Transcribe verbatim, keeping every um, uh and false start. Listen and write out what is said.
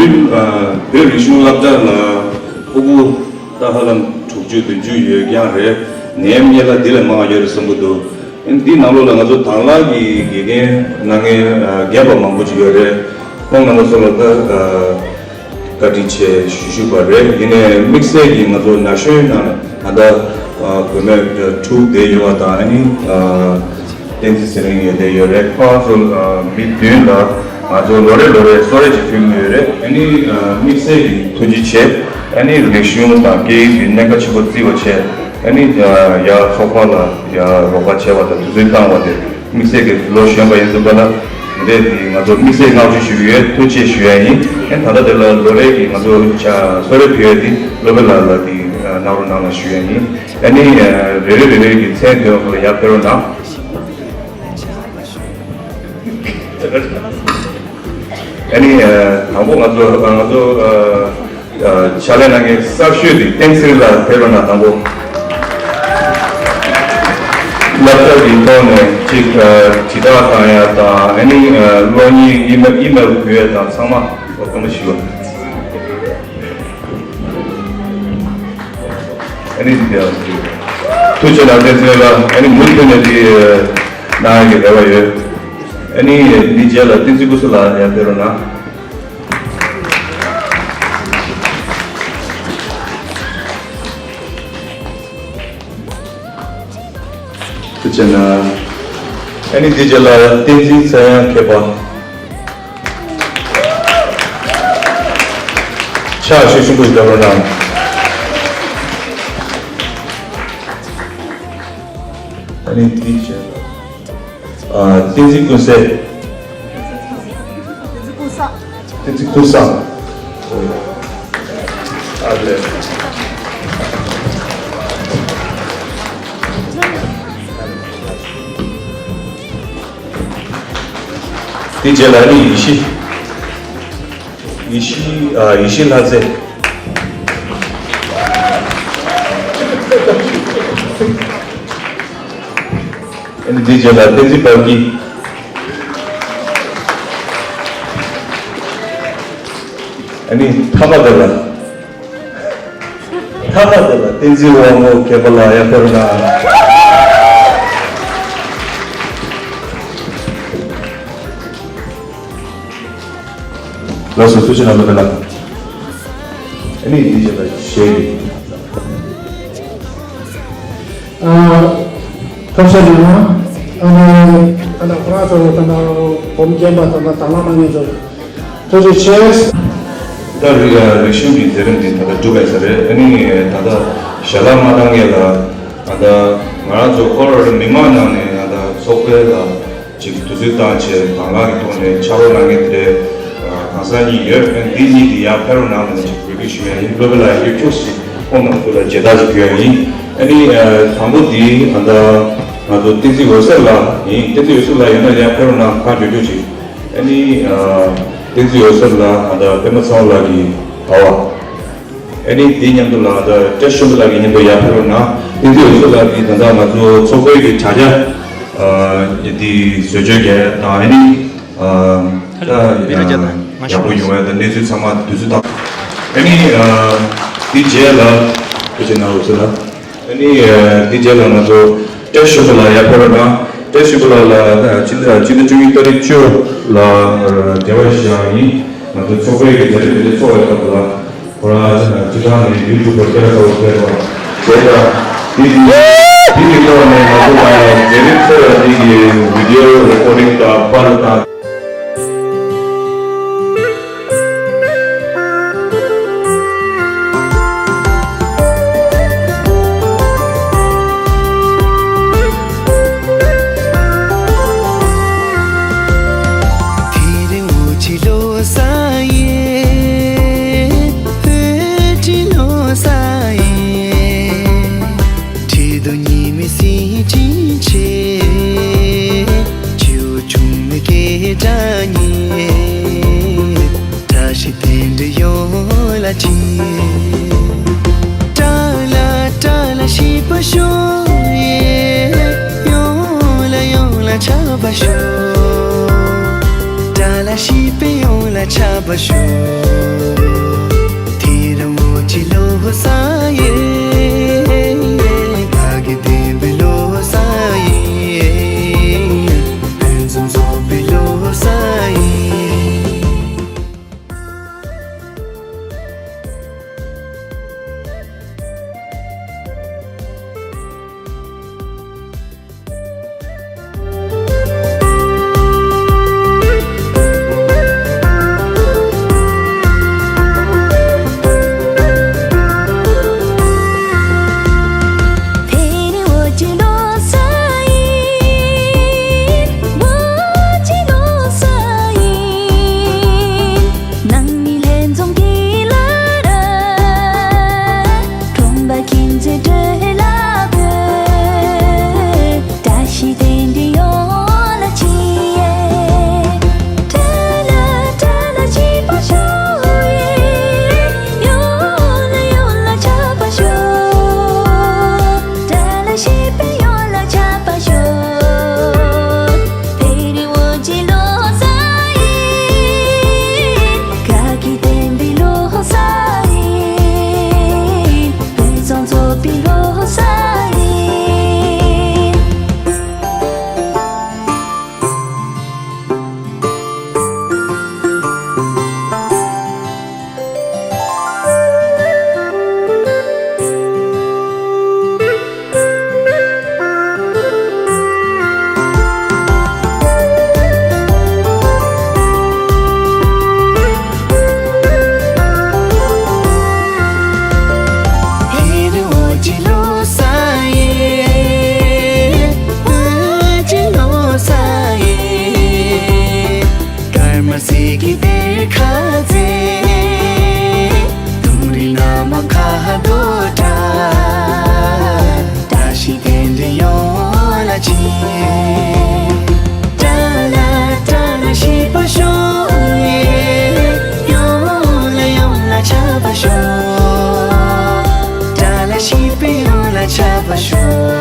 བོད་རིག་གཞུང་སློབ་གྲྭ་ལ་ཕྲུ་གུ་ད་ཧ་ལམ་དྲུག་ཅུ་བདུན་ཅུ་ཡོད་ཀྱང་རེད། ནད་ཡམས་སྔོན་ལ་འདི་ལས་མང་བ་ཡོད་རེད་བསམ་གྱི་འདུག། ཨ་ནི་འདིའི་ནང་ལོགས་ལ་ང་ཚོ་དྭང་བླངས་ཀྱི་དགེ་རྒན་གནང་མཁན་རྒན་པ་མང་པོ་ཅིག་ཡོད་རེད། ཁོང་རྣམ་པ་ཚོ་ལ་ད་བཀའ་དྲིན་ཆེ་ཞུ་ཞུས་པ་རེད། ཡིན་ནའི་དམིགས་བསལ་གྱིས་ང་ཚོ་ན་གཞོན་ནང་ད་ལྟ་བུད་མེད་དྲུག་བསྡད་ཡོད་པ་དང་། ཨ་ནི་བསྟན་འཛིན་ཚེ་རིང་ཡོད་བསྡད་ཡོད་རེད། ཁོང་ཚོ་མི་བདུན་ལ་ང་ཚོ་ལོ་རེ་ལོ་རེ་གསོལ་རས་ཅིག་ཕུལ་གྱི་ཡོད་རེད། ཨ་ནི་དམིགས་བསལ་གྱི་ཐུགས་རྗེ་ཆེ། ཨ་ནི་རིག་གཞུང་དང་སྐད་ཡིག་གི་གནད་འགག་ཆེན་པོ་བརྩི་བ་བྱས། ཨ་ནི་ཡ་ཚོགས་པ་ལ་ཡ་རོགས་པ་བྱས་པ་དང་དུས་ཚོད་བཏང་བ་དེ་དམིགས་བསལ་གྱི་ལོ་གཞོན་པ་ཡིན་དུས་པ་ལ་འདི་འདྲས་དེ་ང་ཚོ་དམིགས་བསལ་བསྔགས་བརྗོད་ཞུ་གི་ཡོད། ཐུགས་རྗེ་ཆེ་ཞུ་ཡ་ཡིན། ཨ་ནི་ད་ལྟ་དེ་ལ་ལོ་རེ་གི་ང་ཚོ་ཆ་གསོལ་རས་ཕུལ་ཡ་དེ་སློབ་དཔོན་ལགས་ལ་དེ་གནང་རོགས་གནང་ལ་ཞུ་ཡ་ཡིན། ཨ་ནི་རེ་རེ་རེ་རེ་གི་མཚན་ཐོན་ཡོང་ལ་ཡར་ཕེབས་རོགས་གནང་། ཨ་ནི་དང་པོ་ང་ཚོ་ང་ཚོ་ཕྱག་ལས་གནང་མཁན་གསར་ཤོས་དེ་བསྟན་འཛིན་ལགས་ཕེབས་རོགས་གནང་། དང་པོ་སློབ་གྲྭ་གི་ཐོག་ནས་ཅིག་དྲིལ་བསྒྲགས་བཏང་ཡ་དང་། ཨ་ནི་གློག་བརྙན་ཨི་མེལ་ཨི་མེལ་ཕུལ་ཡ་དང་ཚང་མ་ཨོ་སྐུ་ངོ་ཞུ་བ། ཨ་ནི་ཐུགས་རྗེ་གནང་། བསྟན་འཛིན་ལགས། ཨ་ནི་མུ་མཐུད་ནས་འདི་གནང་ཡ་གི་རེ་བ་ཡོད། ཨ་ནི་འདི་རྗེས་ལ་བསྟན་འཛིན་སྐུ་སྲུང་ལགས་ཡར་ཕེབས་རོགས་གནང་། ཐུགས་རྗེ་གནང་། ཨ་ནི་འདི་རྗེས་ལ་བསྟན་འཛིན་ཚེ་དབྱངས་མཁས་པ། ཕྱག་ཞུ་ཆེན་པོ་ཞིག་རྒྱབ་རོགས་གནང་། ཨ་ནི་འདི་རྗེས་ལ། ཨ། བསྟན་འཛིན་ཀུན་གསལ། བསྟན་འཛིན་ཀུན་བཟང་། བསྟན་འཛིན་ཀུན་བཟང་། ཨ་ལས། དེ་རྗེས་ལ་ནི་ཡེ་ཤེས། ཡེ་ཤེས། ཨ། ཡེ་ཤེས་ལྷ་རྩེ། ཨ་ནི་དེ་རྗེས་ལ་བསྟན་འཛིན་དཔལ་སྐྱིད། ཨ་ནི་མཐའ་མ་དེ་ལ། མཐའ་མ་དེ་ལ་བསྟན་འཛིན་དབང་མོ་མཁས་པ་ལགས་ཡར་ཕེབས་རོགས་གནང་། ལགས་སོ། ཐུགས་རྗེ་གནང་། ལགས་སོ། ཨ་ནི་འདི་བྱས་པ་ཞེས་ཀྱི། ཨ། ཐུགས་རྗེ་གནང་། ཨ་ནི་ད་ལྟ་ཁོ་རང་ཚོ་ད་ལྟ་སྒོམ་རྒན་པ་ད་ལྟ་དང་བླངས་གནང་མཁན་ཚོ་ཐུགས་རྗེ་ཆེ། ད་རིག་རིག་གཞུང་གི་མཛད་རིམ་འདི་ད་ལྟ་གྲུབ་པ་ཡིན་ས་རེད། ཨ་ནི་ད་ལྟ་ཞལ་ལག་མ་བཏང་མཁན་ལ་ད་ལྟ་ང་རང་ཚོ་ཧོར་མི་མང་ནང་ནས་ད་ལྟ་ཚོགས་པའི་ལ་ཅིག་དུས་ཚོད་བཏང་བྱས་དང་བླངས་ཀྱི་ཐོག་ནས་ཕྱག་རོགས་གནང་མཁན་དེ་གང་ཟག་གཉིས་ཡོད། ཨ་ནི་འདི་གཉིས་ཀྱིས་ཡར་ཕེབས་རོགས་གནང་ནས་ཅིག་འབོད་སྐུལ་ཞུ་ཡ་ཡིན། སློབ་དཔོན་ལགས་ཡར་ཁྱུག་ཅིག་ཁོང་རྣམ་ཚོ་ལ་མཇལ་དར་ཅིག་ཕུལ་ཡ་ཡིན། ཨ་ནི་དང་པོ་འདི་ད་ལྟ་ང་ཚོ་བསྟན་འཛིན་འོད་ཟེར་ལགས་ཡིན། བསྟན་འཛིན་འོད་ཟེར་ལགས་ཡོད་ན་ཡར་ཕེབས་རོགས་གནང་། ཁ་ཁྱུག་ཁྱུག་ཅིག། ཨ་ནི་བསྟན་འཛིན་འོད་ཟེར་ལགས་ད་ལྟ་པད་མ་ཚེ་དབང་ལགས་ཀྱི་གྲོགས་པོ། ཨ་ནི་དེ་མཉམ་དུ་ལ་ད་བཀྲ་ཤིས་དཔལ་ལགས་ཀྱི་མཉམ་དུ་ཡར་ཕེབས་རོགས་གནང་། དེ་དུས་འོད་ཟེར་ལགས་ཀྱིས་ད་ལྟ་ང་ཚོ་ཚོགས་པའི་གི་དྲ་རྒྱ་ཨ་དེ་བཟོ་བཅོས་རྒྱག་དང་། ཨ་ནི་ཨ་ད་ཡག་པོ་ཡོང་བའི་ད་གནས་ཚུལ་ཚང་མ་དུས་ཚོད་དང་། ཨ་ནི་ཨ་དེ་རྗེས་ལ་ཐུགས་རྗེ་གནང་། འོད་ཟེར་ལགས། ཨ་ནི་ཨ་དེ་རྗེས་ལ་ང་ཚོ་བཀྲ་ཤིས་དཔལ་ལགས་ཡར་ཕེབས་རོགས་གནང་། བཀྲ་ཤིས་དཔལ་ལགས་ལ་ད་ཕྱི་ཟླ་ཕྱི་ཟླ་བཅུ་གཉིས་ཏ་རིག་བཅུ་ལ་ཨ་འབྲེལ་བ་ཞུ་ཡ་ཡིན། ང་ཚོ་ཚོགས་པའི་གི་མཛད་རིམ་དེ་འདྲ་ཚོགས་པའི་སྐབས་ལ་ཁོ་རང་སྤྱི་བཏང་ནས་ཡུ་ཊུབ་པར་སྐད་གྲགས་ཚ་པོ་ཕེབས་པ་བྱས་ཙང་། དེ་དེ་དེ་གི་ཐོག་ནས་ང་ཚོ་ལ་མཛད་རིམ་ཚོགས་ཡ་དེ་གི་བི་ཌིའོ་རེ་ཀོར་ཌིང་དང་པར་དང་། ཆར་པ་ཞོག